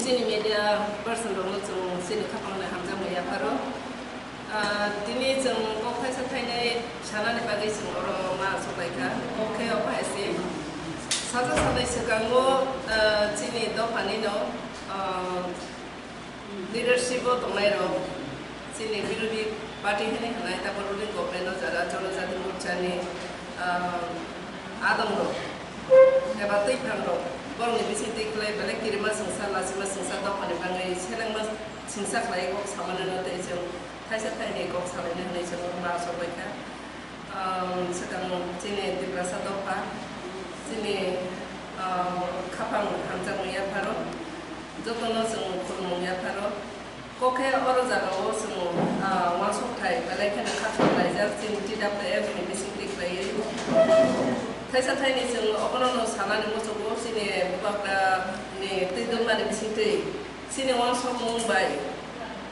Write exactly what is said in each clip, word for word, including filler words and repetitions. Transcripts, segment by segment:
Chini media person rokno chwng chini khapangni hamjakmung yapharo. Ah, tini chwng kok thaisa thainai sanani bagwi chwng oro ma achuk lai kha. Kok khe omo hai se. Sajak sanai swkango, ah, chini dophani no, ah, leadership o tongnai rok, chini birodhi party hinwi hwnai, tabok ruling government o jara Jonojati Morcha ni, ah, adong rok eba twiphang rok, borokni bising twi kwlai belai kirima swngsa, lachima swngsa, dophani bagwi selengma swngsa khlai kok samani no tei chwng thaisa thaini kok salaina hinwi chwng ma achuk lai kha. Um, swkang chini Tiprasa dopha, chini, um, khapang hamjakmung yapharo, jotono chwng khulumung yapharo. Kok khe oro jagao chwng, uh, uansuk thai belai kheno kha khlai laijak chini T W F ni bising twi khlaiwi. Thaisa thaini chwng obono no sanani muchungo chini bubagra ni twi dwngmani bising twi. Chini uansukmung bai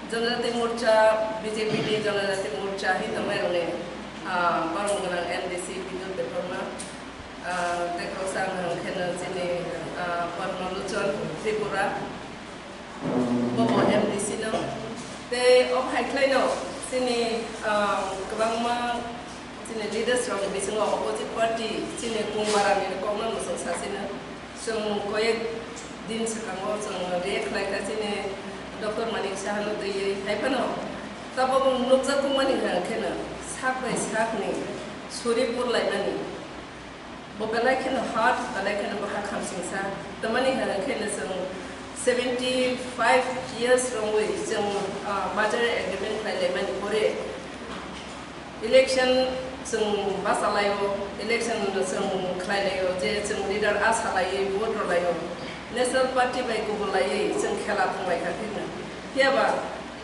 Janajati Morcha, B J P ni Janajati Morcha hinwi tongnairokni, ah, borok gwnang M D C Bidut Debbarma, ah, tei khoroksa ang hwnkhe no chini, ah, Padma Lochon Tripura, bobo M D C no. Tei o hai khlaino chini, ah, kwbangma chini leaders rokni bisingo opposite party chini Kungbarani kokno mwswk sasino. Chwng koyek din swkango chwng react khlai kha chini Doctor Manik Saha no twiwi. Hai phano tabok nukjak mani hwnkhe no sak bai sakni suri purlaimani. Bo belai kheno hard, belai kheno bo ha khamsingsa. Tamani hwnkhe no chwng seventy five years rongwi chwng, ah, merger agreement khlai laimani pore. Election chwng bachalaio, election chwng khlailaio, je chwng leader a salaio, vote rwlaio, National Party bai kubul laiwi chwng khela thanglaikha kheno. Phiyaba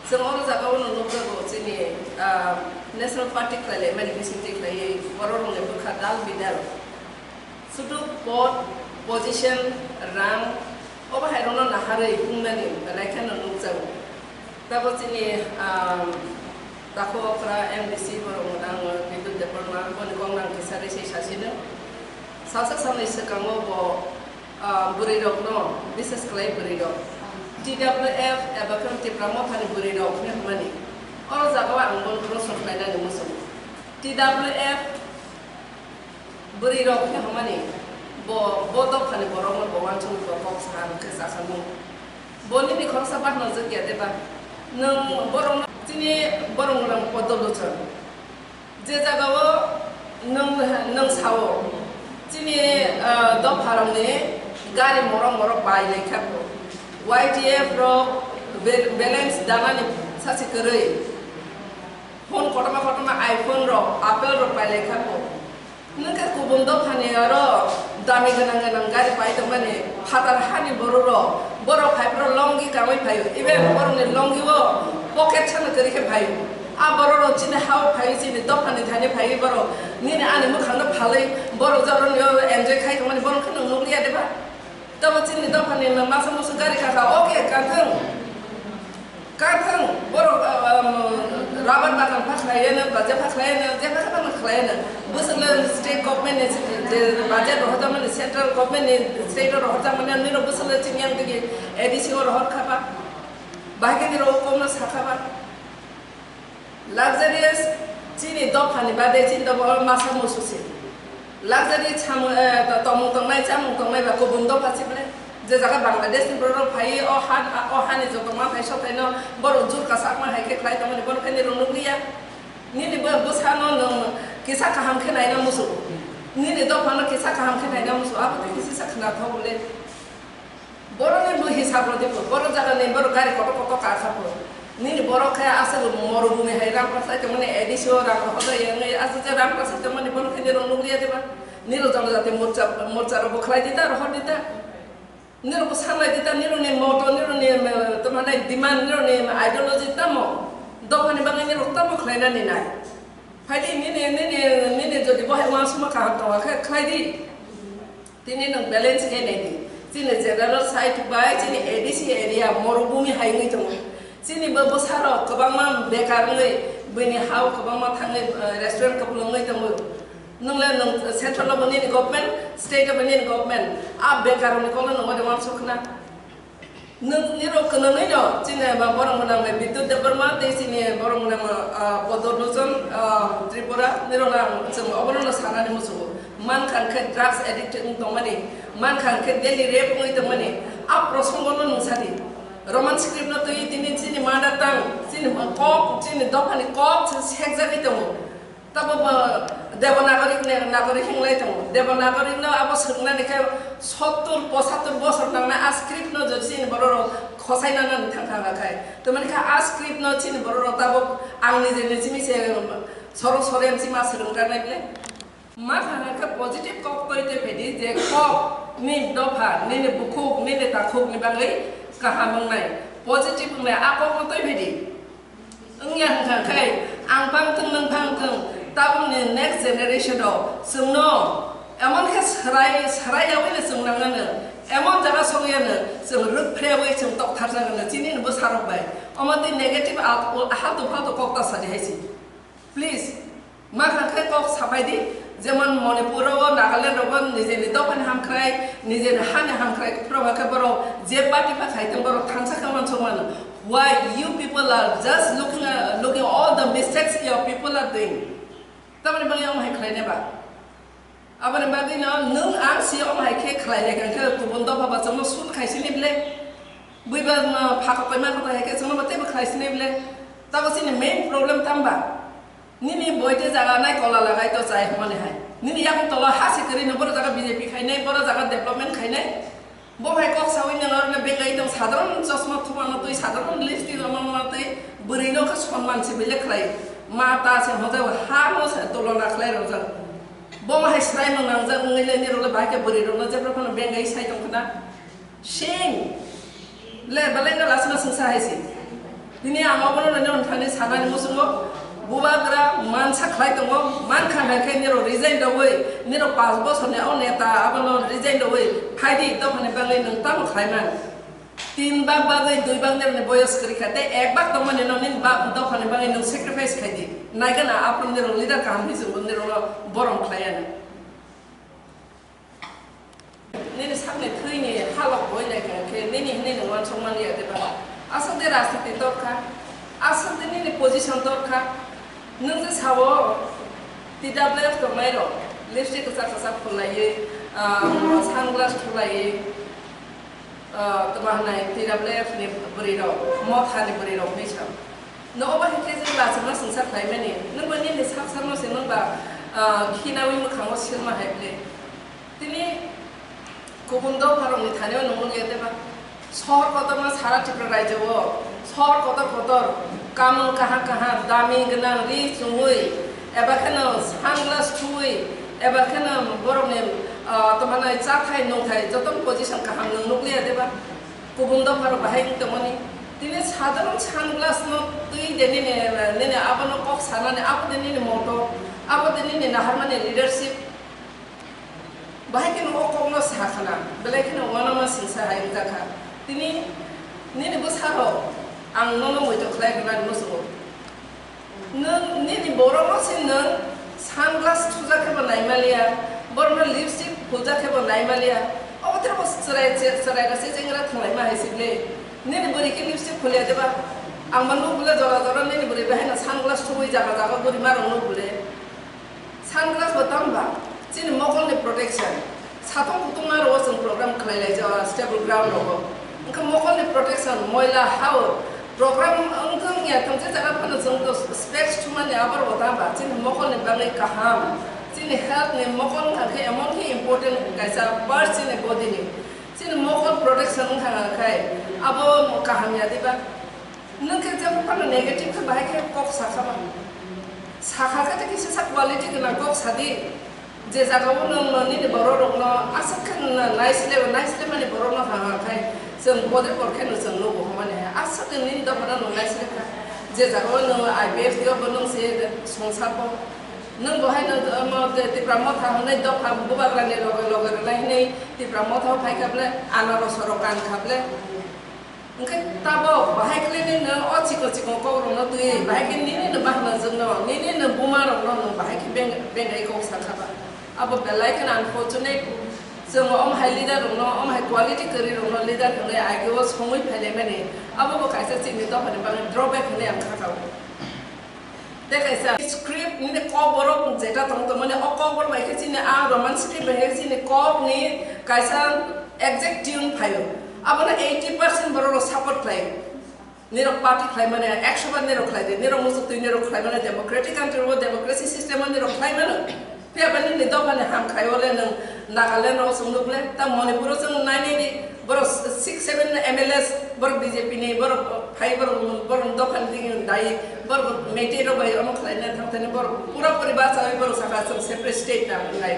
chwng oro jagao no nukjago chini, ah, National Party khlailaimani bisingtwi khlaiwi bororokni bwkha dal bidal. Sudu pod, position, rang, obo hai rokno naharwi wngmani belai kheno nukjago. Tabo chini, ah, takhuk okra M D C borok no ang Bidut Debbarma boni kok nang kisa resi sasino. Salsa salni swkango bo, ah, bwrwi rokno, bises khlai bwrwi rok T W F eba khe Tipra Mothani bwrwi rok hinwi hwnmani. Oro jagao ang bono proshno khlainani muchungo. T W F Bwrwi rok khe hwnmani, bo, bo dophani borokno bo uansukgwi bo kok sa hwn khe chasamung. Bo nini khoroksa bahno jwk ya de ba? Nwng borokno chini borok nwng podoluchon. Je jagao nwng, nwng sao, chini, ah, dopharokni gari morok morok bai lai kha bo. Y T F rok be-, balance danani sachi kwrwi. Phone kotorma kotorma iPhone rok, Apple rok pai lai kha bo. Nwng khe kubun dophani aro dami gwnang gwnang gari pai tongmani phatar hani borok rok, borok phai phuru longi kamwi phaio, even borokni longi o pocket sano kwrwi khe phaio. A borok rok chini ha o phaio, chini dophani thani phaio borok, nini ani mwkhang no phalwi borok joroni o enjoy khai tongmani borok khe nwng nukliya de ba? Tamo chini dophani masa musu gari kaka, okay, kanthang. Kanthang, borok, um, rubber bagan phas khlaiyano, baja phas khlaiyano, je phas phas khlaiyano. Bwswk le state government ni je budget rohorjakmani, central government ni state o rohorjakmani, nini rok bwswk le chini yang digi A D C o rohor khaba. Bahai khe nini rok o kokno sa khaba. Luxurious chini dophani bade chini dophao masa musu se. Luxury chamung, eh, to-, tomung tongnai, chamung tongnai ba kubun dopha se bole. Je jaga Bangladesh ni borok phai o ha, o hani joto manthai sothai no borok jur kasak ma hai khe khlai tongmani borok khe nini rok nukliya. Nini bo bwsano nwng kisa kaham khe naina musu. Nini dophano kisa kaham khe naina musu. Abo tei kisa sa khna thok bole. Borokni bo hisab rw di bo, borok jaga ni borok gari kotor kotor ka kha bo. Nini borok khe aswk morubhumi hai rang kwchai tongmani, A D C o rang rohor jai wngwi aswk je rang kwchai tongmani, borok khe nini rok nukliya diba? Nini rok Janajati Morcha, Morcha rok bo khlai di ta, rohor di ta. Nini rok bo sanglai di ta, nini rok ni moto, nini rok ni, eh, tamo nai demand, nini rok ni ideology tamo? Dophani bagwi nini rok tamo khlai nani nai? Phai di nini, nini, nini jodi bo hai uansukma kaham tongo khe khlai di. Tini nwng balance khe nai di. Chini general side bai chini A D C area morubhumi hai wngwi tongo. Chini bo bwsarok kwbangma bekar wngwi bini ha-o kwbangma thangwi, eh, restaurant kwplwng wngwi tongo. Nwng le nwng central o bo nini government, state o bo nini government. A bekar rokni kokno nwng ode uansuk khna. Nwng nirok kwnanwi no chini ba borok mwnang le Bidyut Debbarma tei chini borok mwnang, ah, Padma Lochon, ah, Tripura nirok nang chwng obono no sanani muchungo. Mankha khe drugs addict wng tongmani, mankha khe daily rape wngwi tongmani, a prosongo no nwng sadi. Roman script no twi tini chini mother tongue, chini kok, chini dophani kok se sekjagwi tongo. Tabo bo Devanagari ne, Nagari hinglai tongo. Devanagari no abo swrwngnani khe sottur, pochattur bosor nangnai, a script no jodi chini borok rok khosai nana thang thang kha khai. Tamani khe a script no chini borok rok tabuk ang nije nije mi se sorong sore am si ma swrwng rwnai ble. Ma thang khe positive kok toi toi phaidi je kok ni dopha, nini bukhuk, nini takhuk ni bagwi kaham wngnai. Positive wngnai a kok no toi phaidi. Wngya hwnkha khe ang phang thwng, nwng phang thwng, tabukni next generation rok chwngno emon khe swrai, swrai yaui le chwng nangnano, emon jaga sogwi ano chwng rwk phreyaui chwng tokthar jagano chini bwsarok bai. Omo tei negative al-, ul-, haltu phaltu kok ta sadi hai si. Please, ma kha khe kok sapai di, jemon Manipur o, Nagaland rogo nijeni dophani hamkrai, nijeni hani hamkrai phuru khe borok je party pha khai thang borok thansa khe uansuk mano. Why you people are just looking, uh, looking all the mistakes your people are doing? Tamoni bagwi omo hai khlainai ba? Aboni bagwi no nwng ang si omo hai khe khlai lai kha khe kubun dopha ba chwngno sun khai sini ble? Bui ba, uh, pha kopai ma kopai hai khe chwngno ba teibo khlai sini ble? Tabo chini main problem tamba? Nini boite jaga nai kola lagai to chai hwnmani hai. Nini yakung tolo ha se kwrwi no boro jaga B J P khainai, boro jaga development khainai. Bo hai kok sawi nang aro na begai tong sadharon chosma thumano twi, sadharon lipstick romano twi, bwrwi no khe sonman se bile khlai. Ma ta se hojai ha no se tulona khlai rojak. Bo ma hai srai no nangjak wngwi le nirok le bahai khe bwrwi rok no jebra phano begai sai tong khna. Shame! Le, belai no lasima swngsa hai si. Tini ang obono nini hwnthani sanani muchungo bubagra mansa khlai tongo, mankha hai khe nirok resign rogwi, nirok panch bosorni o neta abono resign rogwi phaidi dophani bagwi nwng tamo khlai man. Tin bak bagwi dui bak nirokni boyos kwrwi kha, tei ek bak tongmani no nini bak dophani bagwi nwng sacrifice khaidi. Naigana aphuru nirok leader kaham hwnwi chwngbo nirokno borom khlai ano. Nini sakni thwini halok boi nai kha khe nini hwnwi nwng uansuk man ya de ba? Aswk de rajniti dor kha, aswk de nini position dor kha. Nwng je sao T W F tongnai rok lipstick kwchak kwchak phulaiwi, ah, sunglass phulaiwi, ah, tma hwnai T W F ni bwrwi rok, motha ni bwrwi rok hwnwi sa. No obo hai khe je lachima swngsa khlaimani, nwng ba nini sak sakno se nwng ba, ah, khinawi mwkhango silma hai ble. Tini kubun dopharokni thani-o nuknukya tei ba? Sohor kotorma sara Tripura rajyo-o, sohor kotor kotor, kamung kaham kaham, dami gwnang ri chumui, eba kheno sunglass thuwi, eba kheno borokni, ah, tongmani chathai nungthai jotono position kaham nwng nukliya tei ba? Kubun dopharok bahai wng tongmani. Tini sadharon sunglass-no twi de nini, nini abono kok sanani, abo de nini moto, abo de nini naharmani leadership. Bahai kheno o kokno sa khna, belai kheno uanama singsa hai wngjakha. Tini nini bwsarok ang nono muitu khlai rwnani muchungo. Nwng nini borokno se nwng sunglass thujak khe bo naimaliya, borokno lipstick phujak khe bo naimaliya. Obo tei bo chwrai, chwrai rok se chengra thwnglaima hai se ble. Nini bwrwi khe lipstick khuliya de ba? Ang bo nuk bwle jora jora nini bwrwi bahai no sunglass thuwi jaga jaga bwrwi ma rok nuk bwle. Sunglass bo tamo ba? Chini mokolni protection. Satung kutung ma rogo chwng program khlai lai jao, stable ground rogo. Wngkha mokolni protection, moila hao. Program wngthung ya thung je jaga phano chwng to specs thumani abo rogo tamo ba? Chini mokolni bagwi kaham. Chini health ni mokol wngkha khe emon khe important kaisa part chini body ni. Chini mokol protection wngkha khe abo kaham ya diba? Nwng khe jebo phano negative khe bahai khe kok sakha ba. Sakha khe tei kisa sa quality gwnang kok sadi. Je jaga o nwng nini borok rokno aswk khe naisleo, naisle mani borokno ha ha khai chwng body por khe no chwng nugo hwnmani hai. Aswk khe nini dophano nwng naisle kha. Je jaga o nwng I P F T o bo nwng se songsa bo. Nwng bo hai no, omo, Tipra Motha hwnwi dopha bubagrani loge loge rwnai hwnwi Tipra Motha o phai kha ble, anaros rok kan kha ble. Hwnkhe tabok bahai khe nini o chikon chikon kok rokno twi, bahai khe nini no bahna jwkno, nini no buma rokno nwng bahai khe beng-, bengai kok sa kha ba. Abo belai kheno unfortunate. Chwng omo hai leader rokno, omo hai quality kwrwi rokno leader hwnwi ageo songwi phailaimani, abo bo kaisa chini dophani bagwi drawback hwnwi ang kha kao. Tei kaisa script nini kokborok jeta tong tongmani, o kokborok bai khe chini a Roman script bai khe chini kokni kaisa exact tune phaio. Abono eighty percent borok rok support khlaio. Nirok party khlaimani, ekso bar nirok khlai di, nirok muchuk twi nirok khlaimani, democratic country o democracy system o nirok khlaimano. Phiya ba nini dophani ham khai ole nwng Nagaland o chwng nuk le, ta Manipur o chwng nai nai di, borok six seven M L As, borok B J P ni, borok phai, borok, borok dophani digi dai, borok Meitei rok bai omo khlaina thang thani borok pura puri bachawi borok saka chwng separate state na nai.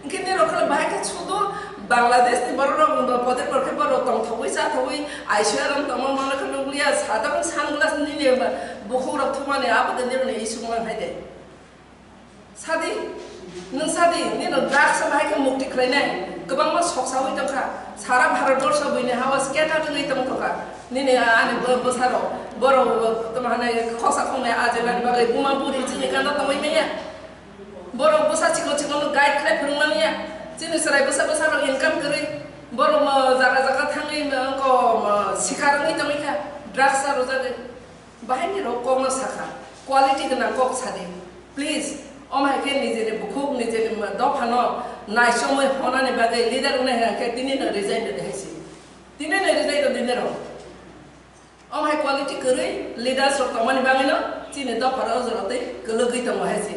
Hwnkhe nirok khe bahai khe sudu Bangladesh ni borok rok poder porkhe borok tongthogwi chathogwi aiswrang tongma mano khe nukliya, sadang sunglass nini bukhuk rok thumani abo de nirok ni isuk mang hai de. Sadi, nwng sadi, nino drugs o bahai khe mukti khlainai, kwbangma soksawi tongkha, sara Bharat borsho buini hao scatter wngwi tongthokha, nini ani bwsarok, borok tamo hanai khoksa khoknai ajelani bagwi buma buri chini gana tongwi manya. Borok bwsa chikon chikon no guide khlai phwrwngmani ya. Chini chwrai bwsa bwsa rok income kwrwi. Borok mo jaga jaga thangwi mo wngko mo sikar wngwi tongwi kha. Drugs sa rwjagwi. Bahai ni rok kok no sakha. Quality gwnang kok sadi. Please. Om hai khe nijeni bukhuk nijeni mo dopha no naichomwi honani bagwi leader wngnai hai khe tini no resign rwdi hai si. Tini no resign rwdi nero. Om hai quality kwrwi leaders rok tongmani bagwino chini dopharo o jora tei kwlwgwi tongo hai se.